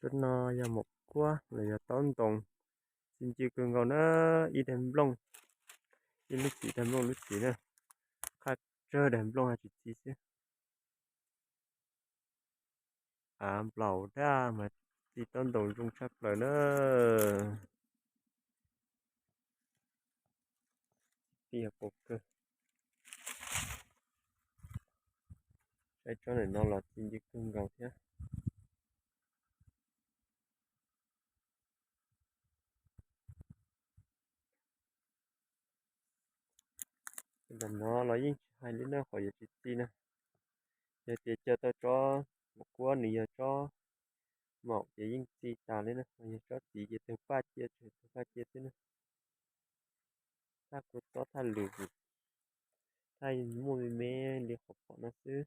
Cov no yog maum kuab los yog taub ntoos, txi ncw kawg nkaus na. Ib daim nplooj, ib lub txiv daim nplooj lub txiv na, qab tsawg daim nplooj ho tsis txi xwb. Av nplaum daj mas txi taub ntoos zoo tshaj plaws na. Txi yog pau kawg. Saib tsob ntawm no los txi ncw kawg nkaus thiab. Ntawm no los yeej tsis hais li na, qhov yuav tsis txi na. Yog tias caw tau tsob maum kuab nws yog tsob maum ces yeej txi tas li na, yog tsob txiv ces tawg paj cia, tawg paj cia xwb na. Thaj kua txob thaj lwm, thaj muaj me me li qhov pom no xwb.